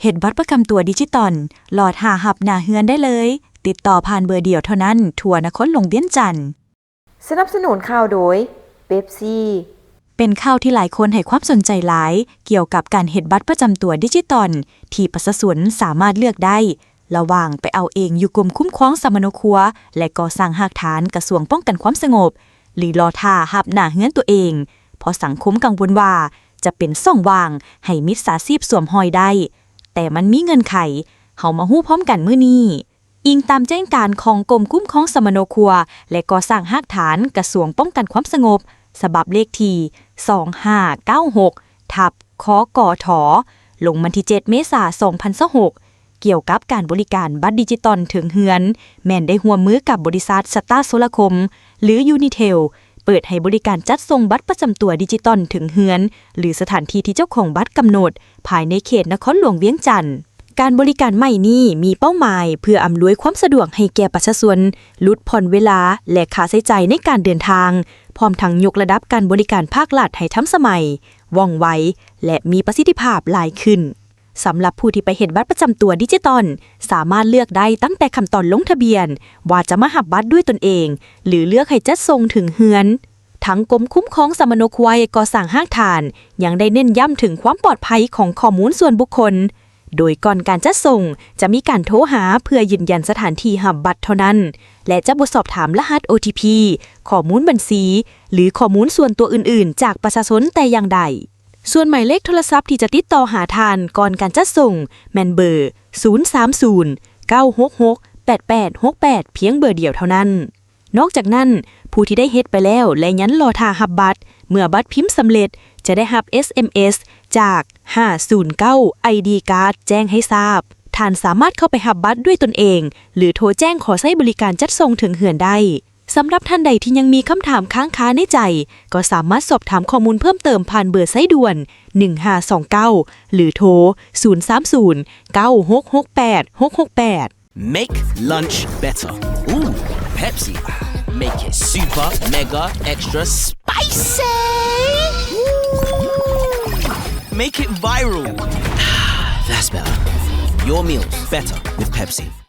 ເຮັດບັດປະຈຳຕົວດິຈິຕອນ, ລໍຖ້າຮັບໜ້າເຮືອນໄດ້ເລີຍ. ຕິດຕໍ່ຜ່ານເບີດຽວເທົ່ານັ້ນ ທົ່ວນະຄອນຫຼວງວຽງຈັນ. ສະໜັບສະໜູນຂ່າວໂດຍ ເປັບຊີ. ເປັນຂ່າວທີ່ຫຼາຍຄົນໃຫ້ຄວາມສົນໃຈຫຼາຍ ກ່ຽວກັບການເຮັດບັດປະຈຳຕົວດິຈິຕອນ ທີ່ປະຊາຊົນສາມາດເລືອກໄດ້ ລະຫວ່າງໄປເອົາເອງຢູ່ກົມຄຸ້ມຄອງສຳມະໂນຄົວ ແລະ ກໍ່ສ້າງຮາກຖານກະຊວງປ້ອງກັນຄວາມສະຫງົບ ຫຼື ລໍຖ້າຮັບໜ້າເຮືອນຕົວເອງ, ເພາະສັງຄົມກັງວົນວ່າຈະເປັນຊ່ອງຫວ່າງໃຫ້ມິດສາຊີບສວມຮອຍໄດ້, ແຕ່ມັນມີເງື່ອນໄຂ, ເຮົາມາຮູ້ພ້ອມກັນມື້ນີ້. ອີງຕາມແຈ້ງການຂອງກົມຄຸ້ມຄອງສຳມະໂນຄົວ ແລະ ກໍ່ສ້າງຮາກຖານ ກະຊວງປ້ອງກັນຄວາມສະຫງົບ ສະບັບເລກທີ ສອງຫ້າເກົ້າຫົກ ທັບ ຄກທ ລົງວັນທີ ເຈັດ ເມສາ ສອງພັນຊາວຫົກ ກ່ຽວກັບການບໍລິການບັດດິຈິຕອນເຖິງເຮືອນ, ແມ່ນໄດ້ຮ່ວມມືກັບບໍລິສັດ ສະຕາໂຊລາຄົມ ຫຼື ຢູນິເທລ ເປີດໃຫ້ບໍລິການຈັດສົ່ງບັດປະຈຳຕົວດິຈິຕອນເຖິງເຮືອນ ຫຼື ສະຖານທີ່ທີ່ເຈົ້າຂອງບັດກຳນົດ ພາຍໃນເຂດນະຄອນຫຼວງວຽງຈັນ. ການບໍລິການໃໝ່ນີ້ມີເປົ້າໝາຍເພື່ອອຳນວຍຄວາມສະດວກໃຫ້ແກ່ປະຊາຊົນ, ຫຼຸດຜ່ອນເວລາ ແລະ ຄ່າໃຊ້ຈ່າຍໃນການເດີນທາງ, ພ້ອມທັງຍົກລະດັບການບໍລິການພາກລັດໃຫ້ທັນສະໄໝ, ວ່ອງໄວ ແລະ ມີປະສິດທິພາບຫຼາຍຂຶ້ນ. ສຳລັບຜູ້ທີ່ໄປເຮັດບັດປະຈຳຕົວດິຈິຕອນ, ສາມາດເລືອກໄດ້ຕັ້ງແຕ່ຂັ້ນຕອນລົງທະບຽນ ວ່າຈະມາຮັບບັດດ້ວຍຕົນເອງ ຫຼື ເລືອກໃຫ້ຈັດສົ່ງເຖິງເຮືອນ. ທັງກົມຄຸ້ມຄອງສຳມະໂນຄົວ ກໍ່ສ້າງຮາກຖານ ຍັງໄດ້ເນັ້ນຢ້ຳເຖິງຄວາມປອດໄພຂອງຂໍ້ມູນສ່ວນບຸກຄົນ, ໂດຍກ່ອນການຈັດສົ່ງ ຈະມີການໂທຫາເພື່ອຢືນຢັນສະຖານທີ່ຮັບບັດເທົ່ານັ້ນ ແລະ ຈະບໍ່ສອບຖາມລະຫັດ ໂອທີພີ, ຂໍ້ມູນບັນຊີ ຫຼື ຂໍ້ມູນສ່ວນຕົວອື່ນໆ ຈາກປະຊາຊົນແຕ່ຢ່າງໃດ. ສ່ວນໝາຍເລກໂທລະສັບທີ່ຈະຕິດຕໍ່ຫາທ່ານກ່ອນການຈັດສົ່ງ ແມ່ນເບີ ສູນສາມສູນ ເກົ້າຫົກຫົກ ແປດແປດຫົກແປດ ພຽງເບີດຽວເທົ່ານັ້ນ. ນອກຈາກນັ້ນ, ຜູ້ທີ່ໄດ້ເຮັດໄປແລ້ວ ແລະ ຍັງລໍຖ້າຮັບບັດ, ເມື່ອບັດພິມສຳເລັດ ຈະໄດ້ຮັບ ເອສເອັມເອສ ຈາກ ຫ້າສູນເກົ້າ ໄອດີກາດ ແຈ້ງໃຫ້ຊາບ. ທ່ານສາມາດເຂົ້າໄປຮັບບັດດ້ວຍຕົນເອງ ຫຼື ໂທແຈ້ງຂໍໃຊ້ບໍລິການຈັດສົ່ງເຖິງເຮືອນໄດ້. ສຳລັບທ່ານໃດທີ່ຍັງມີຄຳຖາມຄ້າງຄາໃນໃຈ, ກໍສາມາດສອບຖາມຂໍ້ມູນເພີ່ມເຕີມຜ່ານເບີສາຍດ່ວນ ໜຶ່ງຫ້າສອງເກົ້າ ຫຼື ໂທ ສູນສາມສູນ ເກົ້າຫົກຫົກແປດ ຫົກຫົກແປດ. Make lunch better. Ooh, Pepsi. Make it super, mega, extra spicy. Ooh. Make it viral. That's better. Your meals better with Pepsi.